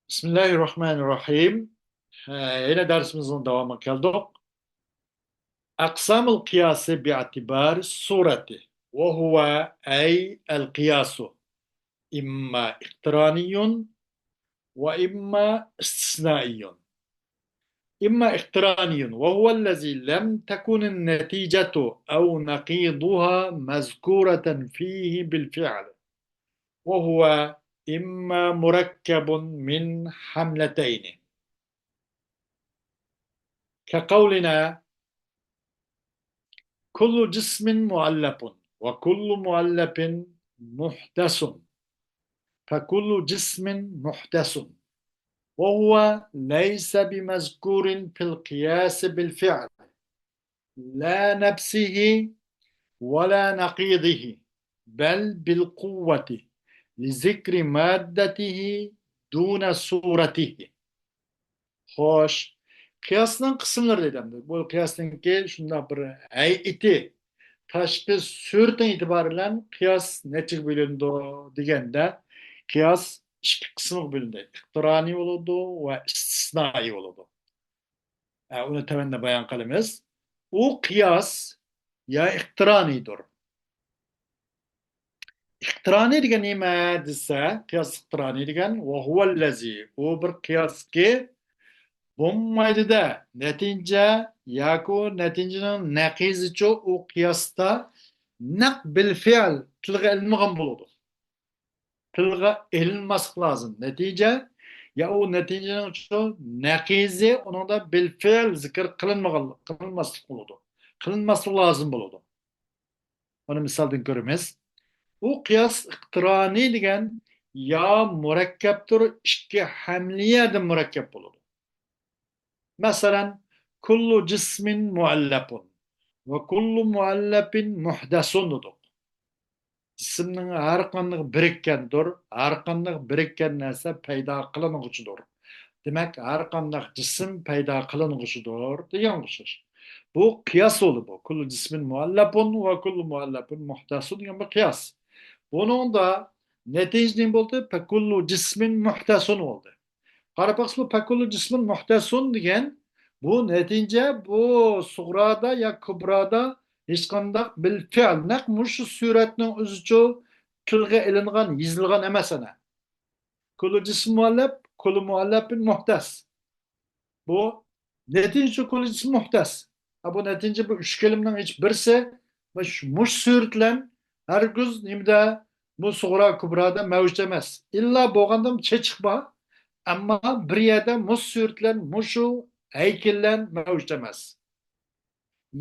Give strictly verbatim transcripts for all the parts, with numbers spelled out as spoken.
بىسمىللاھىررەھمانىررەھىم. ھە، يەنە دەرسىمىزنىڭ داۋامىغا كەلدۇق. أقسام القياس باعتبار صورته، وهو أي القياس إما اقتراني وإما استثنائي. إما اقتراني، وهو الذي لم تكن النتيجة أو نقيضها مذكورة فيه بالفعل، وهو إما مركب من حملتين، كقولنا: كل جسم مؤلف، وكل مؤلف محدث، فكل جسم محدث، وهو ليس بمذكور في القياس بالفعل، لا نفسه ولا نقيضه، بل بالقوة، لذكر مادته دون صورته. خوش، قىياسنىڭ قىسىملىرى دېدى ئەمدى. بۇ قىياسنىڭكى شۇنداق بىر ھەيئىتى، تاشقى سۈرىتىنىڭ ئېتىبارى بىلەن قىياس نەچچىگە بۆلۈنىدۇ دېگەندە، قىياس ئىككى قىسىمغا بۆلۈنىدۇ. ئىقتىرانىي بولىدۇ ۋە ئىستىسنائىي بولىدۇ. ئە، ئۇنى تۆۋەندە بايان قىلىمىز. ئۇ قىياس يا ئىقتىرانىيدۇر. ئىقتىرانىي دېگەن نېمە دېسە، قىياس ئىقتىرانىي دېگەن، وهو الذي، ئۇ بىر قىياسكى بولمايدۇ-دە، نەتىجە ياكى ئۇ نەتىجىنىڭ نەقىزىچۇ ئۇ قىياستا نەق بىل فېئىل تىلغا ئېلىنمىغان بولىدۇ. تىلغا ئېلىنماسلىق لازىم. نەتىجە يا ئۇ نەتىجىنىڭچۇ نەقىزى ئۇنىڭدا بىل فېئىل زىكىر قىلىنمىغان، قىلىنماسلىق بولىدۇ. قىلىنماسلىق لازىم بولىدۇ. ئۇنى مىسالدىن كۆرىمىز. ئۇ قىياس ئىقتىرانىي دېگەن يا مۇرەككەپتۇر، ئىككى ھەملىيەدىن مۇرەككەپ بولىدۇ. مەسىلەن، كۇللۇ جىسمىن مۇئەللەپۇن ۋە كۇللۇ مۇئەللەپىن مۇھدەسۇن دېدۇق. جىسىمنىڭ ھەر قانداق بىرىككەندۇر، ھەر قانداق بىرىككەن نەرسە پەيدا قىلىنغۇچىدۇر. دېمەك، ھەر قانداق جىسىم پەيدا قىلىنغۇچىدۇر دېگەنگە ئوخشاش. بۇ قىياس بولدى بۇ. كۇللۇ جىسمىن مۇئەللەپۇن ۋە كۇللۇ مۇئەللەپىن مۇھدەسۇن دېگەن بۇ قىياس. بۇنىڭدا نەتىجە نېمە بولدى؟ فەكۇللۇ جىسمىن مۇھدەسۇن بولدى. قاراپ باقسا، بۇ فەكۇللۇ جىسمىن مۇھدەسۇن دېگەن بۇ نەتىجە بۇ سۇغرادا يا كۇبرادا ھېچقانداق بىل فېئىل، نەق مۇشۇ سۈرەتنىڭ ئۆزىچۇ تىلغا ئېلىنغان، يېزىلغان ئەمەس ئەنە. كۇللۇ جىسمىن مۇئەللەپ، كۇللۇ مۇئەللەپىن مۇھدەس. بۇ نەتىجىچۇ كۇللۇ جىسمىن مۇھدەس. ھە، بۇ نەتىجە بۇ ئۈچ كەلىمىنىڭ ھېچ بىرسى مۇش-، مۇشۇ سۈرەت بىلەن ھەرگىز نېمىدە بۇ سۇغرا كۇبرادا مەۋجۇت ئەمەس. ئىللا بولغاندىمۇ چېچىق بار. ئەمما بىر يەردە مۇشۇ سۈرەت بىلەن مۇشۇ ھەيكەل بىلەن مەۋجۇت ئەمەس.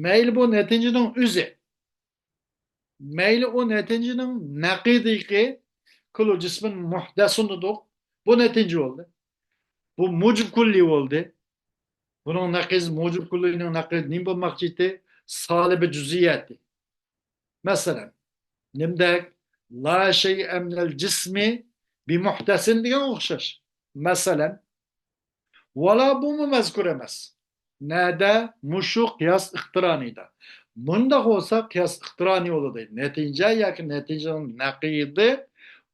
مەيلى بۇ نەتىجىنىڭ ئۆزى، مەيلى ئۇ نەتىجىنىڭ نەقىدىيىكى، كۇللۇ جىسمىن مۇھدەسۇن دېدۇق. بۇ نەتىجە بولدى. بۇ مۇجىب كۇللى بولدى. بۇنىڭ نەقىزى، مۇجىب كۇللىنىڭ نەقىزى نېمە بولماقچى ئىدى؟ سالىبى جۈزئىيەتى. مەسىلەن، نېمىدەك؟ لا شەيئە مىنەل جىسمى بىمۇھدەسىن دېگەن ئوخشاش. مەسىلەن، ۋالا بۇمۇ مەزكۇر ئەمەس. نەدە؟ مۇشۇ قىياس ئىقتىرانىيدا. مۇنداق بولسا قىياس ئىقتىرانىي بولىدۇ. نەتىجە ياكى نەتىجىنىڭ نەقىدى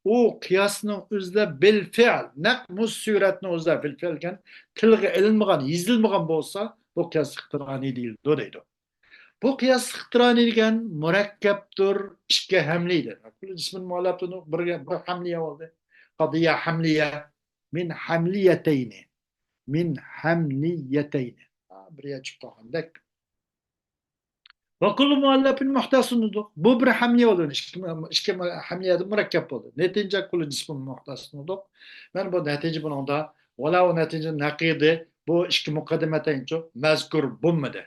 ئۇ قىياسنىڭ ئۆزىدە بىل فېئىل، نەق مۇشۇ سۈرەتنىڭ ئۆزىدە بىل فېئىل دېگەن تىلغا ئېلىنمىغان، يېزىلمىغان بولسا، بۇ قىياس ئىقتىرانىي دېيىلىدۇ دەيدۇ. بۇ قىياس ئىقتىرانىي دېگەن مۇرەككەپتۇر، ئىككى ھەملىدىن. كۇللۇ جىسمىن مۇئەللەپتىن بىر، بىر ھەملىيە بولدى. قەزىيە ھەملىيە، مىن ھەملىيەتەينى. مىن ھەملىيەتەينى. ھا، بىر يەر چۈشۈپ قالغاندەك. ۋە كۇللۇ مۇئەللەپىن مۇھدەسۇن دېدۇق. بۇ بىر ھەملىيە بولدى. ئىككى، ئىككى ھەملىيەدىن مۇرەككەپ بولدى. نەتىجە كۇللۇ جىسمىن مۇھدەسۇن دېدۇق. مانا بۇ نەتىجە بۇنىڭدا. ۋالا ئۇ نەتىجە نەقىدى. بۇ ئىككى مۇقەددىمەتەينچۇ مەزكۇر بولمىدى.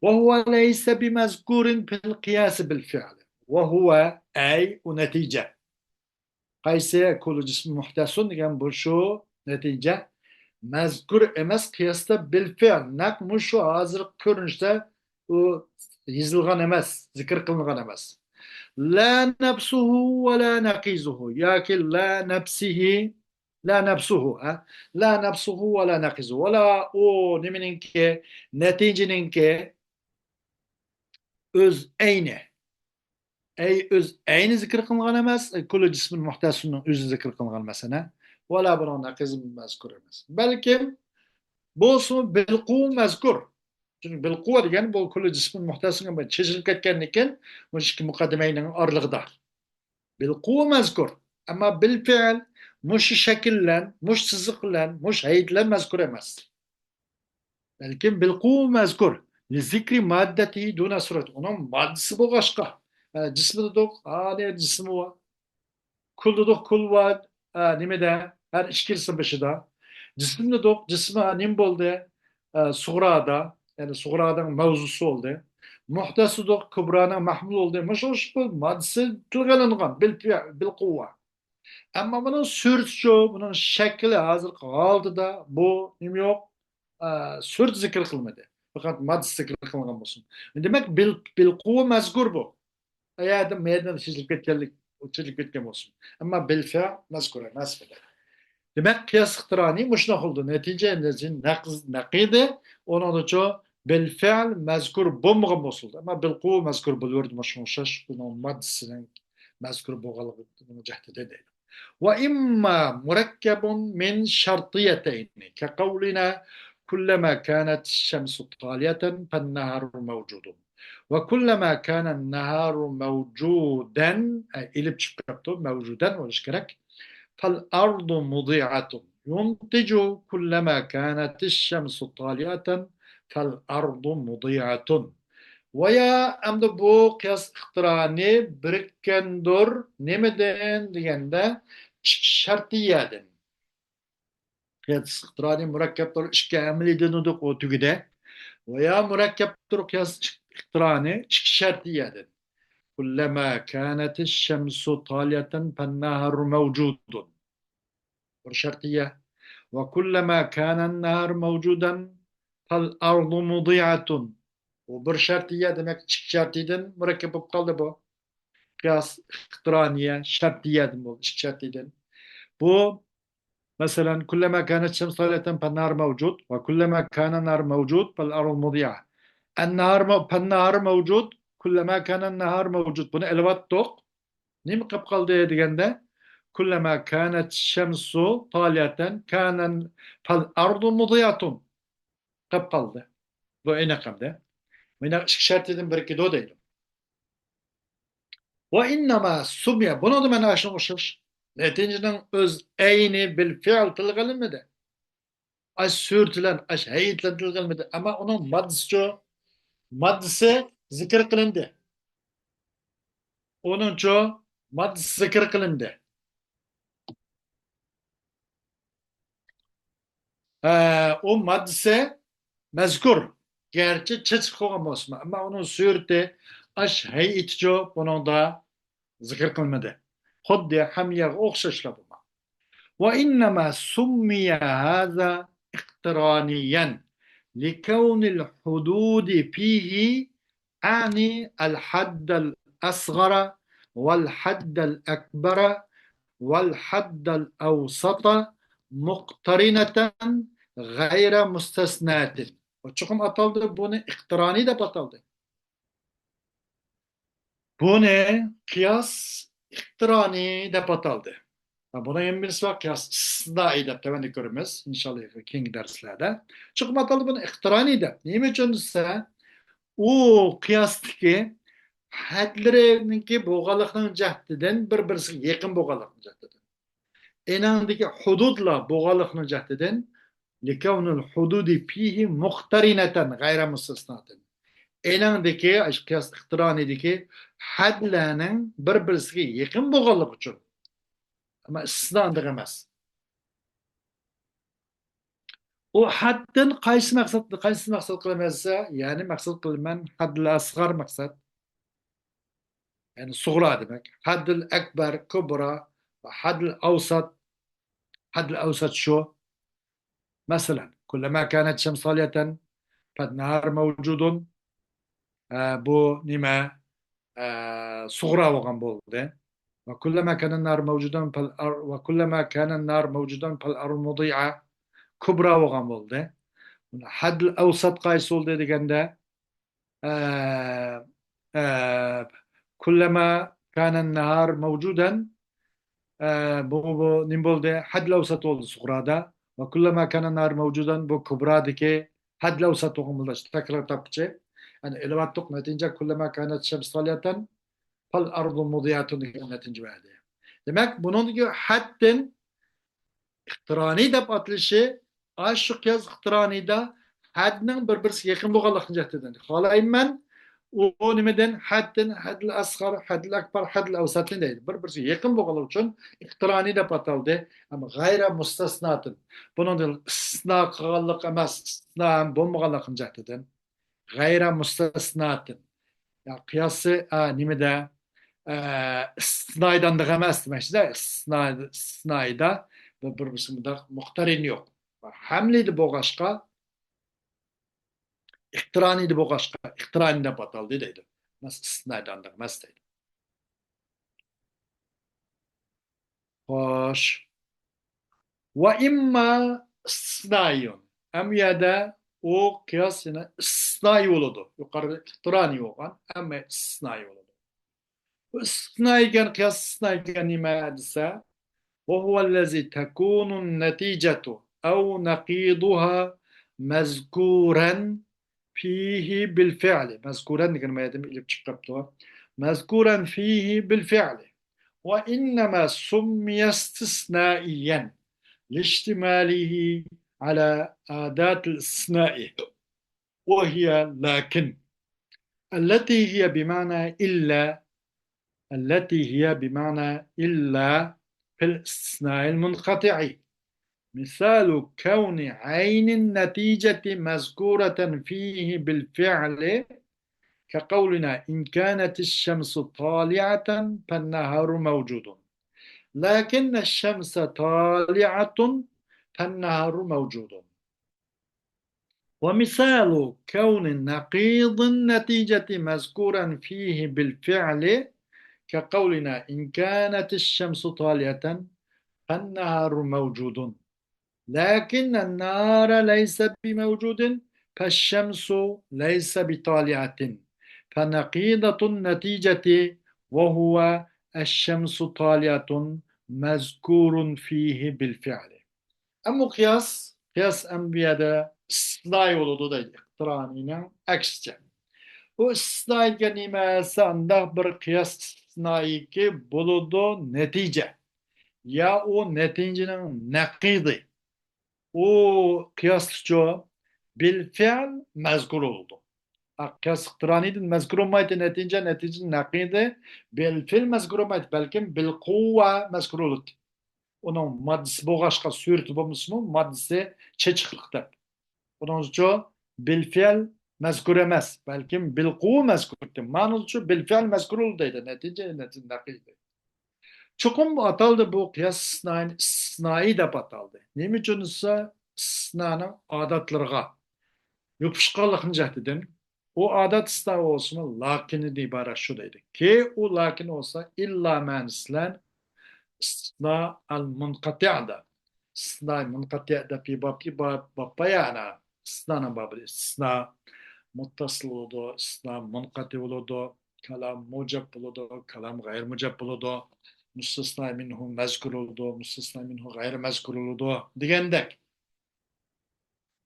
ۋە ھۇۋە لەيسە بىمەزكۇرىن فىل قىياسى بىل فىئلى. ۋە ھۇۋە، ئەي، ئۇ نەتىجە. قايسى؟ كۇللۇ جىسمىن مۇھدەسۇن دېگەن بۇ شۇ نەتىجە. مەزكۇر ئەمەس قىياستا بىل فېئىل. نەق مۇشۇ ھازىرقى كۆرۈنۈشتە ئۇ يېزىلغان ئەمەس، زىكىر قىلىنغان ئەمەس. لا نەفسۇھۇ ۋە لا نەقىزۇھۇ ياكى لا نەپسىھى، لا نەفسۇھۇ، ھە؟ لا نەفسۇھۇ ۋە لا نەقىزۇھۇ. ۋالا ئۇ نېمىنىڭكى، نەتىجىنىڭكى ئۆز ئەينى. ئەي ئۆز ئەينى زىكىر قىلىنغان ئەمەس، كۇللۇ جىسمىن مۇھدەسۇننىڭ ئۆزى زىكىر قىلىنغان ئەمەس ئەنە. ۋەلا بۇنىڭ نەقىزى مەزكۇر ئەمەس. بەلكىم بولسىمۇ بىلقۇۋۋا مەزكۇر. چۈنكى بىلقۇۋۋا دېگەن بۇ كۇللى جىسمىن مۇھتەسىن چېچىلىپ كەتكەندىن كېيىن، مۇشۇ ئىككى مۇقەددىمەينىڭ ئارىلىقىدا. بىلقۇۋۋا مەزكۇر. ئەمما بىلفېئىل، مۇشۇ شەكىل بىلەن، مۇشۇ سىزىق بىلەن، مۇشۇ ھەيئەت بىلەن مەزكۇر ئەمەس. بەلكىم بىلقۇۋۋا مەزكۇر. لىزىكرى ماددەتىھى دۇنە سۈرەت. ئۇنىڭ ماددىسى بولغاچقا. ئە، جىسمى دېدۇق، ئا، نېمە جىسمى بار. كۇل دېدۇق، كۇل بار. ئە، نېمىدە؟ ھەر ئىككىلىسى بېشىدا. جىسىم دېدۇق، جىسمى نېمە بولدى؟ ئە، سۇغرادا. يەنى سۇغرانىڭ مەۋزۇسى بولدى. مۇھدەس دېدۇق، كۇبرانىڭ مەھمۇلى بولدى. مۇشۇ، شۇ ماددىسى تىلغا ئېلىنغان، بىل، بىلقۇۋۋا. ئەمما بۇنىڭ سۈرىتىچۇ، بۇنىڭ شەكلى ھازىرقى ھالىتىدا بۇ نېمە يوق؟ ئە، سۈرىتى زىكىر قىلمىدى. پەقەت ماددىسى زىكىر قىلىنغان بولسۇن. دېمەك، بىل، بىلقۇۋۋا مەزكۇر بۇ. ئەگەردە مەيدىن چېچىلىپ كەتكەنلىك، چېچىلىپ كەتكەن بولسۇن. ئەمما بىلفېئىل مەزكۇر ئەمەس. دېمەك، قىياس ئىقتىرانى مۇشۇنداق بولدى. نەتىجە، نەقىز، نەقىدى، ئۇنىڭدىچۇ بىلفېئىل مەزكۇر بولمىغان بولسىدى. ئەمما بىلقۇۋۋا مەزكۇر بولۇۋېرىدۇ، مۇشۇنىڭغا ئوخشاش، بۇنىڭ ماددىسىنىڭ مەزكۇر بولغانلىقى جەھىتىدە دەيدۇ. وإما مركب من شرطيتين كقولنا كلما كانت الشمس طالعة فالنهار موجود. وكلما كان النهار موجودا، ئە، ئېلىپ چىقىپ قاپتۇ، مەۋجۇدەن بولۇشى كېرەك. فالأرض مضيئة. ينتج كلما كانت الشمس طالعة فالأرض مضيئة. ۋايا ئەمدى بۇ قىياس ئىقتىرانى بىرىككەندۇر. نېمىدىن دېگەندە، ئىككى شەرتىيەدىن. قىياس ئىقتىرانى مۇرەككەپتۇر ئىككى ئەمەلىيدىن دېدۇق ئۇ تۈگىدە. ۋايا مۇرەككەپتۇر قىياس ئىقتىرانى ئىككى شەرتىيەدىن. كلما كانت الشمس طالعة فالنهار موجود. بىر شەرتىيە. وكلما كان النهار موجودا فالأرض مضيئة. بۇ بىر شەرتىيە، دېمەك، ئىككى شەرتىيەدىن مۇرەككەپ بولۇپ قالدى بۇ. قىياس ئىقتىرانىيە شەرتىيەدىن بولدى، ئىككى شەرتىيەدىن. بۇ، مەسىلەن، كلما كانت الشمس طالعة فالنهار موجود، وكلما كان النهار موجود فالأرض مضيئة. النهار مو-، فالنهار موجود، كلما كان النهار موجود. بۇنى ئېلىۋەتتۇق. نېمە قىلىپ قالدى دېگەندە، كلما كانت الشمس طالعة كان فالأرض مضيئة. قىلىپ قالدى. بۇ ئېنىق ئەمدى. مانا ئىككى شەرتىدىن بىرىكىدۇ دەيدۇ. وإنما سمي، بۇنىڭدا مانا شۇنىڭغا ئوخشاش. نەتىجىنىڭ ئۆز ئەينى بىلفېئىل تىلغا ئېلىنمىدى. ئاش سۈرىتى بىلەن، ئاش ھەيئىتى بىلەن تىلغا ئېلىنمىدى. ئەمما ئۇنىڭ ماددىسىچۇ؟ ماددىسى زىكىر قىلىندى. ئۇنىڭچۇ؟ ماددىسى زىكىر قىلىندى. ئە، ئۇ ماددىسى مەزكۇر. گەرچە چېچىپ قويغان بولسىمۇ، ئەمما ئۇنىڭ سۈرىتى، ئاش ھەيئىتىچۇ بۇنىڭدا زىكىر قىلمىدى. خۇددى ھەممە يەرگە ئوخشاشلا بۇ. وإنما سمي هذا اقترانيا لكون الحدود فيه، أعني الحد الأصغر والحد الأكبر والحد الأوسط مقترنة غير مستثناة. چوقۇم ئاتالدى، بۇنى ئىقتىرانى دەپ ئاتالدى. بۇنى قىياس ئىقتىرانى دەپ ئاتالدى. بۇنىڭ ھەممىسى بار، قىياس ئىستىسنائى دەپ تۆۋەندە كۆرىمىز، ئىنشاللا، كېيىنكى دەرسلەردە. چوقۇم ئاتالدى بۇنى ئىقتىرانى دەپ. نېمە ئۈچۈن دېسە، ئۇ قىياستىكى ھەدلىرىنىڭكى بولغانلىقىنىڭ جەھىتىدىن، بىر-بىرسىگە يېقىن بولغانلىقىنىڭ جەھىتىدىن. ئېنىڭدىكى ھۇدۇدلار بولغانلىقىنىڭ جەھىتىدىن، لكون الحدود فيه مقترنة غير مستثناة. ئېنىڭدىكى، قىياس ئىقتىرانىدىكى ھەدلەرنىڭ بىر-بىرسىگە يېقىن بولغانلىقى ئۈچۈن. ئەمما ئىستىسنا ئانداق ئەمەس. ئۇ ھەددىن قايسى مەقسەت، قايسى مەقسەت قىلىمەن دېسە، يەنى مەقسەت قىلىمەن ھەددىل ئەسغار مەقسەت. يەنى سۇغرا دېمەك. ھەددىل ئەكبەر، كۇبرا، ۋە ھەددىل ئەۋسەت، ھەددىل ئەۋسەت شۇ. مەسىلەن، كلما كانت الشمس طالعة فالنهار موجود. ئە، بۇ نېمە؟ ئە، سۇغرا بولغان بولدى. وكلما كان النهار موجودا فالأر-، وكلما كان النهار موجودا فالأرض مضيئة. كۇبرا بولغان بولدى. ھەددىل ئەۋسەت قايسى بولدى دېگەندە، ئە، ئە، كلما كان النهار موجودا، ئە، بۇ، بۇ نېمە بولدى؟ ھەددىل ئەۋسەت بولدى سۇغرادا. ۋە كۇللەما كانە نار مەۋجۇدەن، بۇ كۇبرادىكى ھەددىل ئەۋسەت بولغان بولدى. تەكرار تاپقۇچى. يەنى ئېلىۋاتتۇق نەتىجە، كۇللەما كانەت شەمس تالىيەتەن فەل ئەرزۇ مۇزىئەتۇن دېگەن نەتىجە بەردى. دېمەك، بۇنىڭدىكى ھەددىن ئىقتىرانىي دەپ ئاتىلىشى، ئاشۇ قىياس ئىقتىرانىيدا ھەدنىڭ بىر-بىرسىگە يېقىن بولغانلىقىنى جەھەتتىن خالايمەن. ئۇ نېمىدىن؟ ھەددىن، ھەددىل ئەسغار، ھەددىل ئەكبەر، ھەددىل ئەۋسەتنى دەيدۇ. بىر-بىرسىگە يېقىن بولغانلىقى ئۈچۈن ئىقتىرانىي دەپ ئاتالدى. ئەمما غەيرە مۇستەسناتىن. بۇنىڭدىن ئىستىسنا قىلغانلىق ئەمەس، ئىستىسنا ھەم بولمىغانلىقىنى جەھەتتىن. غەيرە مۇستەسناتىن. يا قىياسى، ئە، نېمىدە؟ ئە، ئىستىسنايدا ئانداق ئەمەس دېمەكچىدە. ئىستىسنايدا، ئىستىسنايدا بىر، بىر، بىر مۇنداق مۇقتەرىن يوق. ھەملىدە بولغاچقا، ئىقتىرانىدا بولغاچقا، ئىقتىرانى دەپ ئاتالدى دەيدۇ. ئەمەس، ئىستىسنايدا ئانداق ئەمەس دەيدۇ. خوش. ۋە ئىمما ئىستىسنايۇن. ئەمما يەردە ئۇ قىياس يەنە ئىستىسنايى بولىدۇ. يۇقىرىدا ئىقتىرانى بولغان، ئەمما ئىستىسنايى بولىدۇ. بۇ ئىستىسنا دېگەن، قىياس ئىستىسنا دېگەن نېمە دېسە، وهو الذي تكون النتيجة أو نقيضها مذكورا فيه بالفعل. مەزكۇرەن دېگەن مەيدىن ئېلىپ چىقىپتۇ. مەزكۇرەن فىيھى بىل فىئلى. وإنما سمي استثنائيا لاشتماله على أداة الاستثناء، وهي لكن، التي هي بمعنى إلا، التي هي بمعنى إلا في الاستثناء المنقطع. مثال كون عين النتيجة مذكورة فيه بالفعل كقولنا: إن كانت الشمس طالعة فالنهار موجود، لكن الشمس طالعة فالنهار موجود. ومثال كون نقيض النتيجة مذكورا فيه بالفعل كقولنا: إن كانت الشمس طالعة فالنهار موجود، لكن النهار ليس بموجود، فالشمس ليس بطالعة، فنقيضة النتيجة وهو الشمس طالعة مذكور فيه بالفعل. ئەمما قىياس، قىياس ئەمما بۇ يەردە ئىستىسنايى بولىدۇ دەيدۇ، ئىقتىرانىنىڭ ئەكسىچە. بۇ ئىستىسنايى دېگەن نېمە دېسە، ئانداق بىر قىياس ئىستىسنايىكى بولىدۇ نەتىجە. يا ئۇ نەتىجىنىڭ نەقىدى. ئۇ قىياسلىچۇ؟ بىل فىئل مەزكۇر بولىدۇ. ئا، قىياس ئىقتىرانىدىن مەزكۇر بولمايدۇ نەتىجە، نەتىجىنىڭ نەقىدى بىل فىئل مەزكۇر بولمايدۇ، بەلكىم بىل قۇۋۋە مەزكۇر بولىدۇ. ئۇنىڭ ماددىسى بولغاچقا، سۈرىتى بولمىسىمۇ، ماددىسى چېچىقلىق دەپ. ئۇنىڭ ئۈچۈن بىل فىئل مەزكۇر ئەمەس، بەلكىم بىل قۇۋۋە مەزكۇر. مانىلىچۇ بىل فىئل مەزكۇر دەيدۇ، نەتىجە، نەتىجە نەقىدى. چوقۇم ئاتالدى بۇ قىياس ئىستىسنائىنى ئىستىسنائى دەپ ئاتالدى. نېمە ئۈچۈن دېسە، ئىستىسنانىڭ ئادەتلىرىغا يوپۇشقانلىقىنى جەھىتىدىن، ئۇ ئادەت ئىستىسنا بولسىمۇ، لەكىندىن ئىبارەت شۇ دەيدۇ. كى ئۇ لەكىن بولسا، ئىللا مەنىسى بىلەن ئىستىسنا ئەل مۇنقەتىئ دەپ. ئىستىسنا مۇنقەتىئ دەپ بىر باب، باب، باب بايانى. ئىستىسنانىڭ بابى ئىستىسنا مۇتتەسىل بولىدۇ، ئىستىسنا مۇنقەتىئ بولىدۇ، كالام مۇجەب بولىدۇ، كالام غەيرىي مۇجەب بولىدۇ، مۇستەسنا مىنھۇ مەزكۇر بولىدۇ، مۇستەسنا مىنھۇ غەيرىي مەزكۇر بولىدۇ دېگەندەك.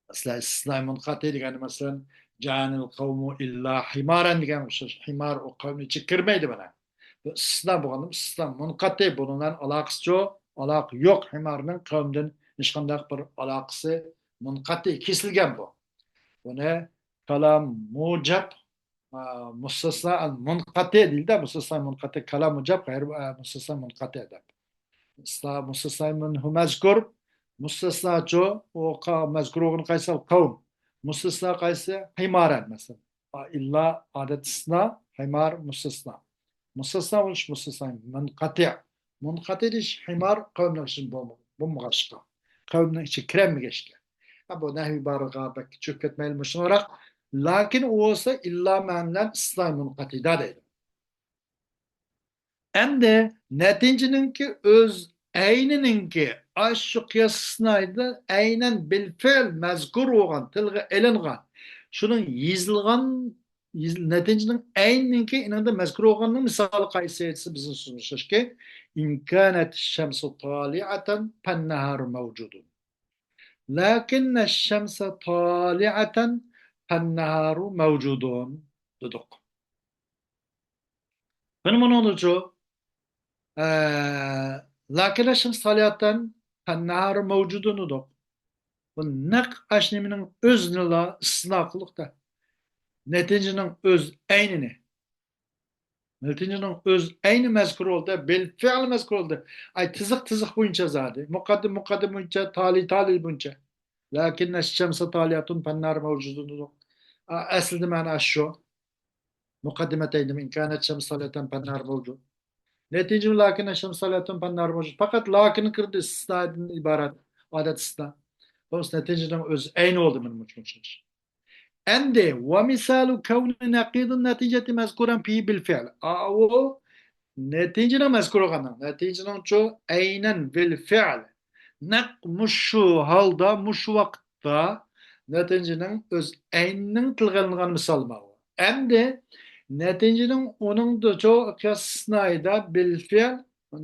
مەسىلەن، ئىستىسنا مۇنقەتىئ دېگەندە، مەسىلەن، جائەنىل قەۋمۇ ئىللا ھىمارەن دېگەن ئوخشاش. ھىمار ئۇ قەۋمنىڭ ئىچىگە كىرمەيدۇ مانا. بۇ ئىستىسنا بولغاندىن ئىستىسنا مۇنقەتىئ، بۇنىڭ بىلەن ئالاقىسى يوق، ئالاقە يوق. ھىمارنىڭ قەۋمدىن ھېچقانداق بىر ئالاقىسى، مۇنقەتىئ، كېسىلگەن بۇ. بۇنى كالام مۇجەب، ئا، مۇستەسنا مۇنقەتىئ دېيىلدى. مۇستەسنا مۇنقەتىئ، كالام مۇجەب، غەيرىي، ئا، مۇستەسنا مۇنقەتىئ دەپ. ئىستىسنا مۇستەسنا مىنھۇ مەزكۇر. مۇستەسناچۇ، ئۇ قا-، مەزكۇر بولغىنى قايسى؟ قەۋم. مۇستەسنا قايسى؟ ھىمارەن، مەسىلەن. ئا، ئىللا ئادەت ئىستىسنا، ھىمار مۇستەسنا. مۇستەسنا بولۇش مۇستەسنا مۇنقەتىئ. مۇنقەتىئ دېيىش ھىمار قەۋمنىڭ ئىچىدە بولما-، بولمىغاچقا، قەۋمنىڭ ئىچىگە كىرەلمىگەچكە. ھە، بۇ نەھۋىي ئىبارىلەرگە بەك چۆكۈپ كەتمەيلى مۇشۇنىڭراق. لەكىن ئۇ بولسا ئىللا مەنىسى بىلەن ئىستىسنا مۇنقەتىئدا دەيدۇ. ئەمدى نەتىجىنىڭكى ئۆز ئەينىنىڭكى ئاشۇ قىياس ئىستىسنادا ئەينەن بىل فىئل مەزكۇر بولغان، تىلغا ئېلىنغان، شۇنىڭ يېزىلغان نەتىجىنىڭ ئەينىنىڭكى ئېنىڭدا مەزكۇر بولغاننىڭ مىسالى قايسى دېسە، بىزنىڭ سۆزىمىزگە، إن كانت الشمس طالعة فالنهار موجود. لكن الشمس طالعة فالنهار موجود دېدۇق. بۇنى مۇنىڭدىچۇ، ئە، لكن الشمس طالعة فالنهار موجود دېدۇق. بۇ نەق ئاشۇ نېمىنىڭ ئۆزىنىلا ئىستىسنا قىلدۇق-دە. نەتىجىنىڭ ئۆز ئەينىنى. نەتىجىنىڭ ئۆز ئەينى مەزكۇر بولدى، بىل فېئىل مەزكۇر بولدى. ئاي، تىزىق، تىزىق بويىچە زادى. مۇقەددىم، مۇقەددىم بويىچە، تالىي، تالىي بويىچە. لكن الشمس طالعة فالنهار موجود دېدۇق. ئا، ئەسلىدە مەنە شۇ. مۇقەددىمەتەينىم، إن كانت الشمس طالعة فالنهار موجود. نەتىجە لكن الشمس طالعة فالنهار موجود. پەقەت لكن كىردى، ئىستىسنادىن ئىبارەت. ئادەت ئىستىسنا. بولمىسا نەتىجىنىڭ ئۆز ئەينى بولدى مانا مۇشۇ ئوخشاش. ئەمدى، ومثال كون نقيض النتيجة مذكورا فيه بالفعل. ئاۋۇ نەتىجىنىڭ مەزكۇر بولغاننىڭ، نەتىجىنىڭچۇ ئەينەن بىل فېئىل. نەق مۇشۇ ھالدا، مۇشۇ ۋاقىتتا نەتىجىنىڭ ئۆز ئەينىنىڭ تىلغا ئېلىنغان مىسالى ماۋۇ. ئەمدى نەتىجىنىڭ ئۇنىڭدىچۇ قىياس ئىستىسنايىدا بىل فېئىل،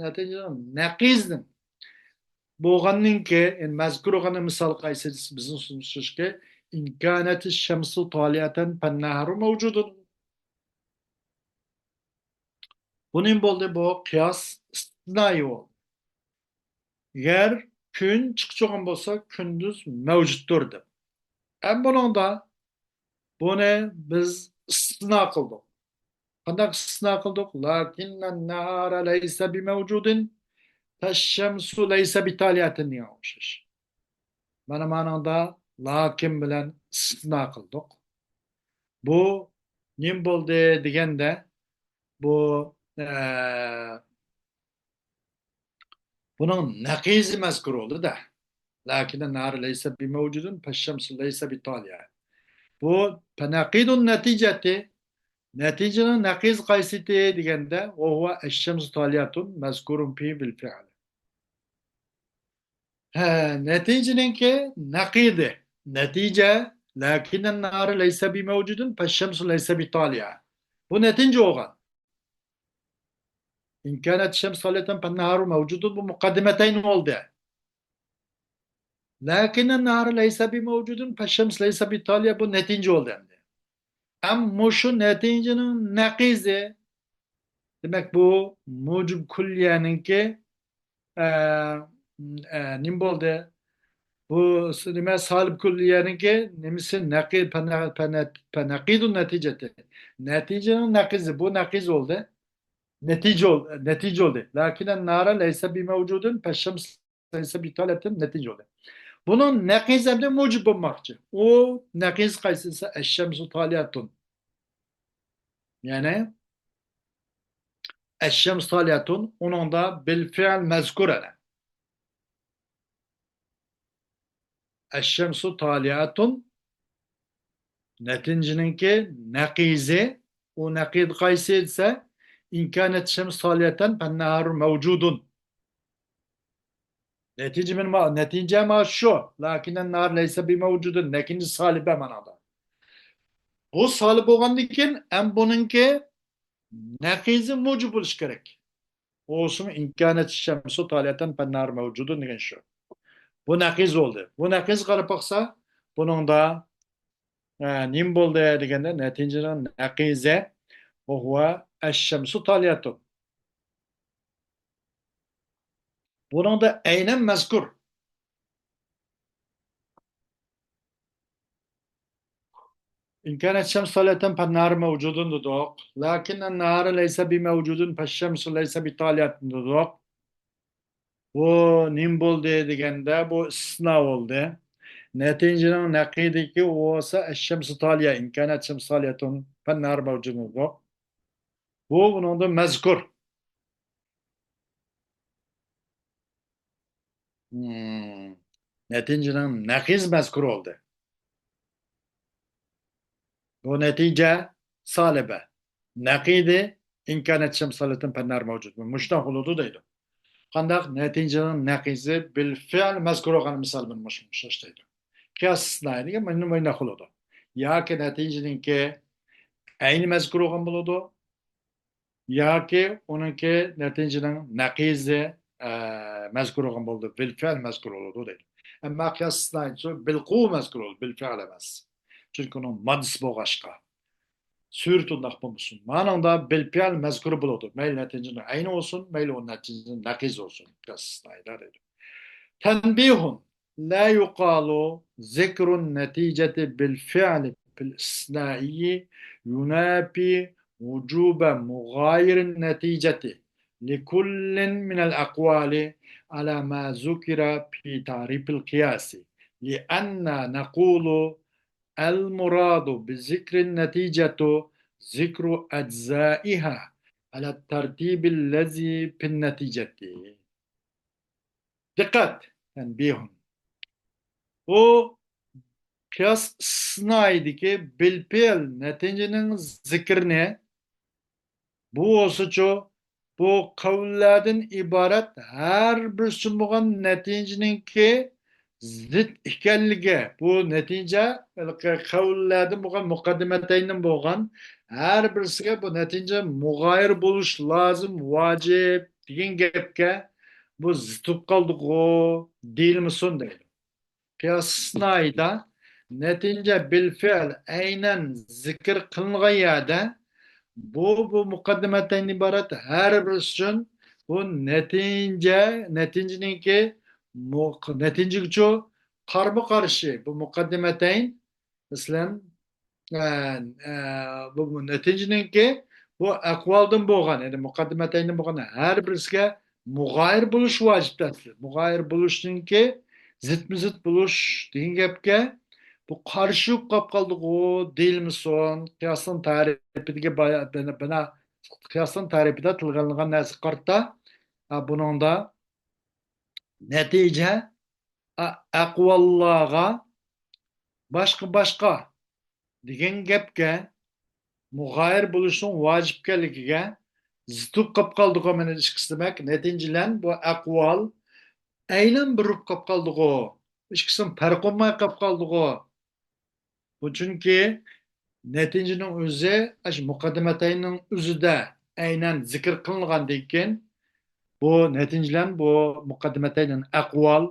نەتىجىنىڭ نەقىزنىڭ بولغاندىن كېيىن، يەنى مەزكۇر بولغاندا مىسال قايسى دېسە، بىزنىڭ سۆزىمىزكى، إن كانت الشمس طالعة فالنهار موجود. بۇ نېمە بولدى؟ بۇ قىياس ئىستىسنايى بولدى. ئەگەر كۈن چىقىچىغان بولسا، كۈندۈز مەۋجۇتتۇر دەپ. ئەمما بۇنىڭدا بۇنى بىز ئىستىسنا قىلدۇق. قانداق ئىستىسنا قىلدۇق؟ لكن النهار ليس بموجود فالشمس ليس بطالعة دېگەن ئوخشاش. مانا مانىڭدا لكن بىلەن ئىستىسنا قىلدۇق. بۇ نېمە بولدى دېگەندە، بۇ، ئە، بۇنىڭ نەقىزى مەزكۇر بولدى-دە. لكن النهار ليس بموجود فالشمس ليس بطالعة. بۇ فنقيض النتيجة، نەتىجىنىڭ نەقىزى قايسىتى دېگەندە، وهو الشمس طالعة مذكور فيه بالفعل. ھە، نەتىجىنىڭكى نەقىزى. نەتىجە، لكن النهار ليس بموجود فالشمس ليس بطالعة. بۇ نەتىجە بولغان. إن كانت الشمس طالعة فالنهار موجود، بۇ مۇقەددىمەتەين بولدى. لكن النهار ليس بموجود فالشمس ليس بطالعة، بۇ نەتىجە بولدى ئەمدى. ئەم مۇشۇ نەتىجىنىڭ نەقىزى، دېمەك، بۇ مۇجىب كۈللىيەنىڭكى، ئە، ئە، نېمە بولدى؟ بۇ س-، نېمە، سالىب كۈللىيەنىڭكى نېمىسى نەقى-، پەنە-، پەنە-، پەنەقىدۇ نەتىجەتى. نەتىجىنىڭ نەقىزى، بۇ نەقىز بولدى. نەتىجە بول-، نەتىجە بولدى. لكن النهار ليس بموجود فالشمس ليس بطالعة نەتىجە بولدى. بۇنىڭ نەقىزى ئەمدى مۇجىب بولماقچى. ئۇ نەقىز قايسى دېسە، الشمس طالعة. يەنى، الشمس طالعة، ئۇنىڭدا بىل فېئىل مەزكۇر ئەنە. الشمس طالعة، نەتىجىنىڭكى نەقىزى، ئۇ نەقىز قايسى دېسە، إن كانت الشمس طالعة فالنهار موجود. نەتىجە مېنىڭ ما-، نەتىجە ما شۇ. لكن النهار ليس بموجود. نەتىجە سالىبە مانادا. بۇ سالىب بولغاندىن كېيىن، ئەم بۇنىڭكى نەقىزى مۇجىب بولۇشى كېرەك. ئوسۇم إن كانت الشمس طالعة فالنهار موجود دېگەن شۇ. بۇ نەقىز بولدى. بۇ نەقىزگە قاراپ باقسا، بۇنىڭدا، ئە، نېمە بولدى دېگەندە، نەتىجىنىڭ نەقىزى، وهو الشمس طالعة. بۇنىڭدا ئەينەن مەزكۇر. إن كانت الشمس طالعة فالنهار موجود دېدۇق. لكن النهار ليس بموجود فالشمس ليس بطالعة دېدۇق. بۇ نېمە بولدى دېگەندە، بۇ ئىستىسنا بولدى. نەتىجىنىڭ نەقىدىكى بولسا الشمس طالعة، إن كانت الشمس طالعة فالنهار موجود دېدۇق. بۇ بۇنىڭدا مەزكۇر. مم. نەتىجىنىڭ نەقىزى مەزكۇر بولدى. بۇ نەتىجە سالىبە. نەقىدى إن كانت الشمس طالعة فالنهار موجود. مۇشۇنداق بولىدۇ دەيدۇ. قانداق؟ نەتىجىنىڭ نەقىزى بىل فېئىل مەزكۇر بولغان مىسال بىلەن مۇشۇ ئوخشاش دەيدۇ. قىياس ئىستىسنايى دېگەن مۇشۇنداق بولىدۇ. ياكى نەتىجىنىڭكى ئەينى مەزكۇر بولغان بولىدۇ، ياكى ئۇنىڭكى نەتىجىنىڭ نەقىزى، ئە، مەزكۇر بولغان بولىدۇ، بىل فېئىل مەزكۇر بولىدۇ دەيدۇ. ئەمما قىياس ئىستىسنائىدا بىل قۇۋۋە مەزكۇر بولىدۇ، بىل فېئىل ئەمەس. چۈنكى ئۇنىڭ ماددىسى بولغاچقا. سۈرىتى ئۇنداق بولمىسۇن. مانىڭدا بىل فېئىل مەزكۇر بولىدۇ. مەيلى نەتىجىنىڭ ئەينى بولسۇن، مەيلى ئۇ نەتىجىنىڭ نەقىزى بولسۇن. قىياس ئىستىسنائىدا دەيدۇ. تەنبىھۇن. لا يقال ذكر النتيجة بالفعل في الاستثنائي ينافي وجوب مغاير النتيجة لكل من الأقوال على ما ذكر في تعريف القياس، لأن نقول المراد بذكر النتيجة ذكر أجزائها على الترتيب الذي في النتيجة. دىققەت! تەنبىھۇن. بۇ قىياس ئىستىسنائىدىكى بىل پېئىل نەتىجىنىڭ زىكرىنى، بۇ بولسىچۇ، بۇ قەۋللەردىن ئىبارەت ھەر بىرسى بولغان نەتىجىنىڭكى زىت ئىكەنلىكى، بۇ نەتىجە ھېلىقى قەۋللەردىن بولغان، مۇقەددىمەتەيندىن بولغان ھەر بىرسىگە بۇ نەتىجە مۇغايىر بولۇش لازىم، ۋاجىپ دېگەن گەپكە بۇ زىت بولۇپ قالدىغۇ دېيىلمىسۇن دەيدۇ. قىياس ئىستىسنائىدا نەتىجە بىل فېئىل ئەينەن زىكىر قىلىنغان يەردە بۇ، بۇ مۇقەددىمەتەيندىن ئىبارەت ھەر بىرسى ئۈچۈن بۇ نەتىجە، نەتىجىنىڭكى مۇ-، نەتىجىگىچۇ قارمۇ قارشى بۇ مۇقەددىمەتەين، مەسىلەن، ئە، ئە، بۇ، بۇ نەتىجىنىڭكى بۇ ئەقۋالدىن بولغان، يەنى مۇقەددىمەتەيندىن بولغان ھەر بىرسىگە مۇغايىر بولۇش ۋاجىپ ئەسلى. مۇغايىر بولۇشنىڭكى زىتمۇ زىت بولۇش دېگەن گەپكە بۇ قارشى بولۇپ قاپ قالدىغۇ دېيىلمىسۇن. قىياسنىڭ تەرىپىدىكى بايا-، بىنا، بىنا، قىياسنىڭ تەرىپىدە تىلغا ئېلىنغان نەرسىگە قارىتا، ئا، بۇنىڭدا نەتىجە، ئە-، ئەقۋاللارغا باشقا، باشقا دېگەن گەپكە مۇغايىر بولۇشنىڭ ۋاجىپ ئىكەنلىكىگە زىت بولۇپ قاپ قالدىغۇ، مانا ئىككىسى دېمەك، نەتىجە بىلەن بۇ ئەقۋال ئەينەن بىر بولۇپ قاپ قالدىغۇ، ئىككىسىنىڭ پەرقى بولماي قاپ قالدىغۇ. بۇ چۈنكى نەتىجىنىڭ ئۆزى ئاشۇ مۇقەددىمەتەينىڭ ئۆزىدە ئەينەن زىكىر قىلىنغاندىن كېيىن، بۇ نەتىجە بىلەن بۇ مۇقەددىمەتەينىڭ ئەقۋال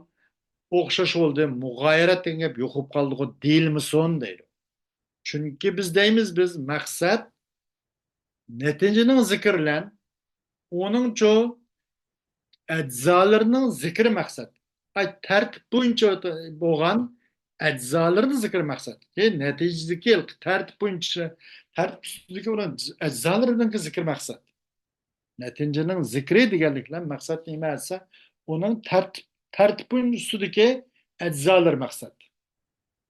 ئوخشاش بولدى، مۇغايىرەت دېگەن گەپ يوق بولۇپ قالدىغۇ دېيىلمىسۇن دەيدۇ. چۈنكى بىز دەيمىز، بىز مەقسەت نەتىجىنىڭ زىكرى بىلەن ئۇنىڭچۇ ئەجزالىرىنىڭ زىكرى مەقسەت. ئاي، تەرتىپ بويىچە بولغان ئەجزالىرىنىڭ زىكرى مەقسەت. ئى، نەتىجىدىكى تەرتىپ بويىچە، تەرتىپ ئۈستىدىكى ئۇنىڭ ئەجزالىرىنىڭكى زىكرى مەقسەت. نەتىجىنىڭ زىكرى دېگەنلىك بىلەن مەقسەت نېمە دېسە، ئۇنىڭ تەرتىپ، تەرتىپ بويىچە ئۈستىدىكى ئەجزالىرى مەقسەت.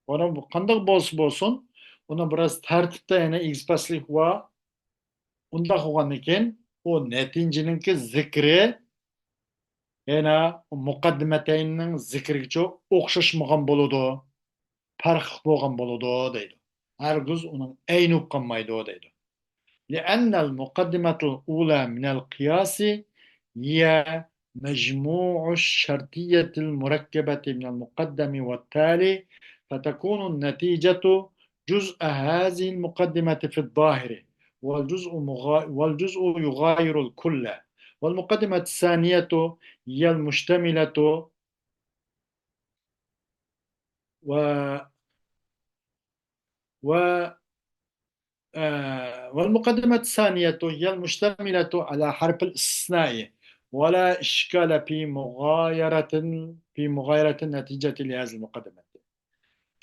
ئۇنىڭ قانداق بولسا بولسۇن، ئۇنىڭ بىراز تەرتىپتە يەنە ئېگىز-پەسلىك بار. ئۇنداق بولغاندىن كېيىن، ئۇ نەتىجىنىڭكى زىكرى يەنە مۇقەددىمەتەينىڭ زىكرىگىچۇ ئوخشاشمىغان بولىدۇ، پەرقلىق بولغان بولىدۇ دەيدۇ. ھەرگىز ئۇنىڭ ئەينى بولۇپ قالمايدۇ دەيدۇ. لأن المقدمة الأولى من القياس هي مجموع الشرطية المركبة من المقدم والتالي، فتكون النتيجة جزء هذه المقدمة في الظاهر، والجزء مغا-، والجزء يغاير الكل. والمقدمة الثانية هي المشتملة و، و، آه، والمقدمة الثانية هي المشتملة على حرف الاستثناء، ولا إشكال في مغايرة، في مغايرة النتيجة لهذه المقدمة.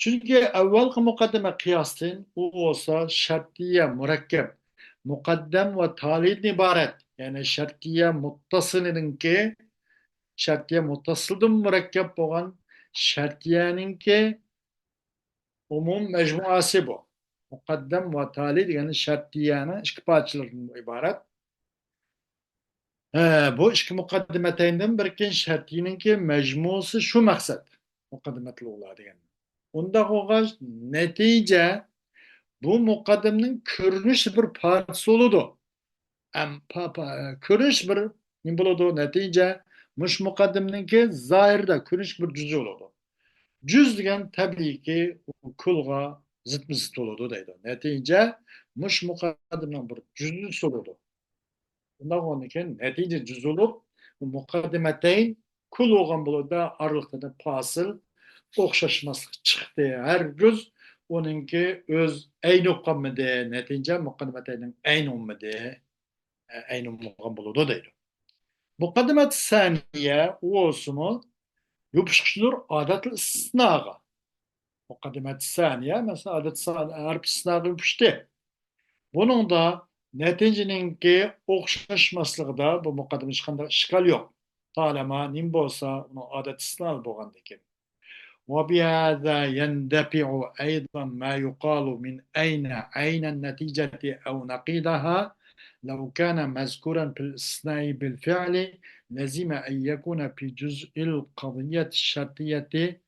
چۈنكى ئەۋۋەلقى مۇقەددىمە قىياستىن، ئۇ بولسا شەرتىيە مۇرەككەپ، مۇقەددەم ۋە تالىدىن ئىبارەت، يەنى شەرتىيە مۇتتەسىلىنىڭكى، شەرتىيە مۇتتەسىلدىن مۇرەككەپ بولغان شەرتىيەنىڭكى ئومۇم مەجمۇئاسى بۇ. مۇقەددەم ۋە تالى دېگەن شەرتىيەنىڭ ئىككى پارچىلىرىدىن ئىبارەت. ھە، بۇ ئىككى مۇقەددىمەتەيندىن بىركىن شەرتىينىڭكى مەجمۇسى شۇ مەقسەت. مۇقەددىمەتۇل ئۇلا دېگەن. ئۇنداق بولغاچ، نەتىجە بۇ مۇقەددەمنىڭ كۆرۈنۈش بىر پارچىسى بولىدۇ. ئەم، پا-، پا-، كۆرۈنۈش بىر نېمە بولىدۇ؟ نەتىجە مۇشۇ مۇقەددەمنىڭكى زاھىردا كۆرۈنۈش بىر جۈزى بولىدۇ. جۈز دېگەن تەبىئىيكى كۇلغا زىتمۇ زىت بولىدۇ دەيدۇ. نەتىجە مۇشۇ مۇقەددىمىنىڭ بىر جۈزئىسى بولىدۇ. بۇنداق بولغاندىن كېيىن نەتىجە جۈز بولۇپ، مۇقەددىمەتەين كۇل بولغان بولىدۇ، ئارىلىقتا پاسىل، ئوخشاشماسلىق چىقتى. ھەرگىز ئۇنىڭكى ئۆز ئەينى بولۇپ قالمىدى. نەتىجە مۇقەددىمەتەيننىڭ ئەينى بولمىدى. ئەينى بولمىغان بولىدۇ دەيدۇ. مۇقەددىمەت سانىيە ئۇ بولسىمۇ يوپۇشقۇچىدۇر ئادەتتىن ئىستىسناغا. مۇقەددىمەت سانىيە، مەسىلەن، ئادەت سان-، ھەرپ ئىستىسناغا يوپۇشتى. بۇنىڭدا نەتىجىنىڭكى ئوخشاشماسلىقىدا بۇ مۇقەددىمە ھېچقانداق ئىشكال يوق. تالەما نېمە بولسا، ئۇنىڭ ئادەت ئىستىسنالىق بولغاندىكىن. وبهذا يندفع أيضا ما يقال من أين عين النتيجة أو نقيضها، لو كان مذكورا في الاستثناء بالفعل لزم أن يكون في جزء القضية الشرطية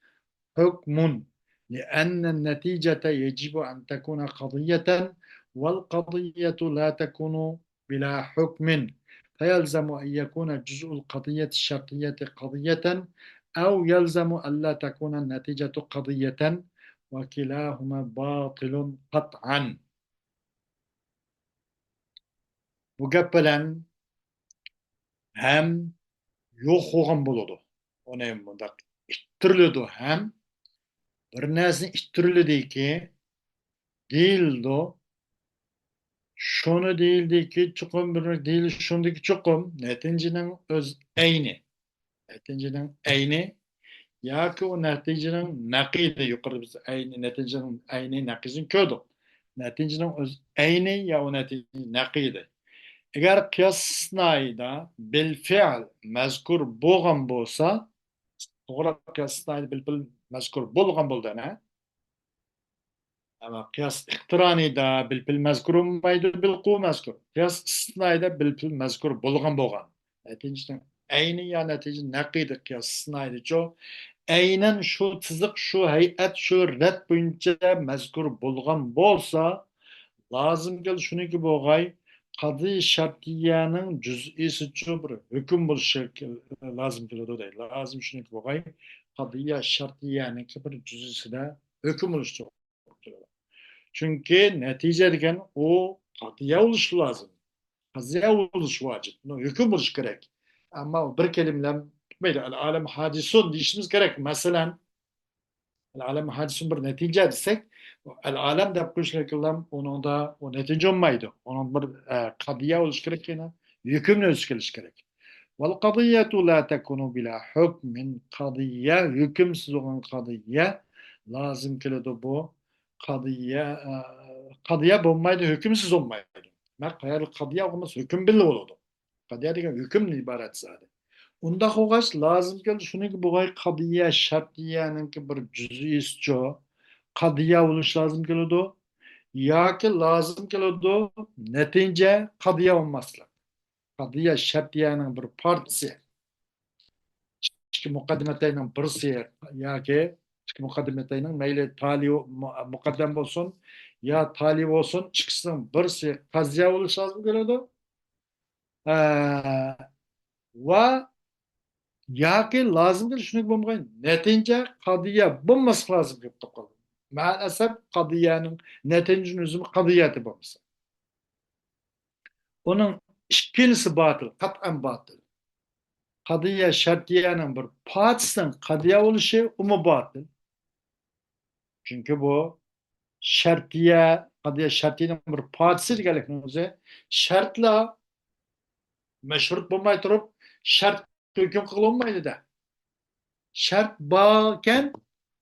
حكم، لأن النتيجة يجب أن تكون قضية، والقضية لا تكون بلا حكم، فيلزم أن يكون جزء القضية الشرطية قضية، أو يلزم ألا تكون النتيجة قضية، وكلاهما باطل قطعا. بۇ گەپ بىلەن ھەم يوق بولغان بولىدۇ. ئۇنى مۇنداق ئىتتىرىلىدۇ ھەم بىر نەرسىنى ئىتتىرىلىدىكى دېيىلىدۇ. شۇنى دېيىلدىكى چوقۇم بىر دېيىلىش شۇندىكى چوقۇم نەتىجىنىڭ ئۆز ئەينى. نەتىجىنىڭ ئەينى ياكى ئۇ نەتىجىنىڭ نەقىدى، يۇقىرىدا بىز ئەينى، نەتىجىنىڭ ئەينى نەقىدىنى كۆردۇق. نەتىجىنىڭ ئۆز ئەينى يا ئۇ نەتىجىنىڭ نەقىدى. ئەگەر قىياس ئىستىسنائىدا بىل فېئىل مەزكۇر بولغان بولسا، توغرا، قىياس ئىستىسنائىدا بىل فېئىل مەزكۇر بولغان بولدى، ئەنە. ئەمما قىياس ئىقتىرانىدا بىل فېئىل مەزكۇر بولمايدۇ، بىل قۇ مەزكۇر. قىياس ئىستىسنائىدا بىل فېئىل مەزكۇر بولغان بولغان. نەتىجىنىڭ ئەينى يا نەتىجە نەقىدى قىياس ئىستىسنائىدىچۇ. ئەينەن شۇ تىزىق، شۇ ھەيئەت، شۇ رەت بويىچە مەزكۇر بولغان بولسا، لازىم كېلىدۇ شۇنىڭكى بولغاي، قەزىيە شەرتىيەنىڭ جۈزئىسىچۇ بىر ھۆكۈم بولۇشى لازىم كېلىدۇ دەيدۇ. لازىم شۇنىڭكى بولغاي، قەزىيە شەرتىيەنىڭكى بىر جۈزئىسىدە ھۆكۈم بولۇشىچۇ. چۈنكى نەتىجە دېگەن ئۇ قەزىيە بولۇشى لازىم. قەزىيە بولۇشى ۋاجىپ. بۇنىڭ ھۆكۈم بولۇشى كېرەك. ئەمما بىر كەلىمە بىلەن پۈتمەيدۇ. ئەل ئالەم ھادىسۇن دېيىشىمىز كېرەك. مەسىلەن، ئەل ئالەم ھادىسۇن بىر نەتىجە دېسەك، ئەل ئالەم دەپ قويۇشنىڭكىلا ئۇنىڭدا ئۇ نەتىجە بولمايدۇ. ئۇنىڭ بىر، ئە، قەزىيە بولۇشى كېرەك، يەنە ھۆكۈمنى ئۆز ئىچىگە ئېلىشى كېرەك. والقضية لا تكون بلا حكم. قەزىيە، ھۆكۈمسىز بولغان قەزىيە لازىم كېلىدۇ بۇ. قەزىيە، ئە، قەزىيە بولمايدۇ، ھۆكۈمسىز بولمايدۇ. دېمەك، قەزىيە بولمىسا ھۆكۈم بىللە بولىدۇ. قەزىيە دېگەن ھۆكۈمدىن ئىبارەت زادى. ئۇنداق بولغاچ، لازىم كېلىدۇ شۇنىڭكى بولغاي، قەزىيە شەرتىيەنىڭكى بىر جۈزئىسىچۇ قەزىيە بولۇش لازىم كېلىدۇ. ياكى لازىم كېلىدۇ نەتىجە قەزىيە بولماسلىق. قەزىيە شەرتىيەنىڭ بىر پارچىسى. ئىككى مۇقەددىمەتەينىڭ بىرسى ياكى ئىككى مۇقەددىمەتەينىڭ مەيلى تالى مۇ-، مۇقەددەم بولسۇن يا تالى بولسۇن، ئىككىسىنىڭ بىرسى قەزىيە بولۇش لازىم كېلىدۇ. ئە، ۋە ياكى لازىم كېلىدۇ شۇنىڭكى بولمىغاي، نەتىجە قەزىيە بولماسلىق لازىم كېلىپ قالىدۇ. مەئەلئەسەپ قەزىيەنىڭ نەتىجىنىڭ ئۆزىمۇ قەزىيەتى بولمىسا. ئۇنىڭ ئىككىلىسى باتىل، قەتئەن باتىل. قەزىيە شەرتىيەنىڭ بىر پارچىسىنىڭ قەزىيە بولۇشى ئۇمۇ باتىل. چۈنكى بۇ شەرتىيە، قەزىيە شەرتىيەنىڭ بىر پارچىسى دېگەنلىكنىڭ ئۆزى شەرتلا مەشرۇت بولماي تۇرۇپ شەرت ھۆكۈم قىلىنمايدۇ-دە. شەرت باركەن،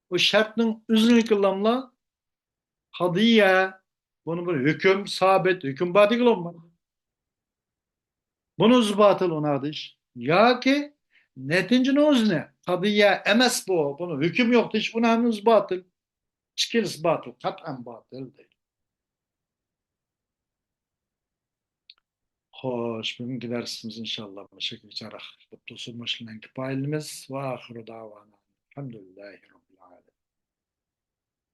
ئۇ شەرتنىڭ ئۆزىنىڭكىلاملا قەزىيە، بۇنى بىر ھۆكۈم، سابىت ھۆكۈم بار دېگىلى بولمايدۇ. بۇنى ئۆزى باتىل ئۇناق دېيىش. ياكى نەتىجىنىڭ ئۆزىنى، قەزىيە ئەمەس بۇ، بۇنى ھۆكۈم يوق دېيىش، ئۇنى ھەم ئۆزى باتىل. ئىككىلىسى باتىل، قەتئەن باتىل دەيدۇ. خوش، بۈگۈنكى دەرسىمىز ئىنشاللا مۇشۇ چاراق بولۇپ تۇرسۇن، مۇشۇنىڭ كىپايىلىمىز. وآخر دعوانا الحمد لله رب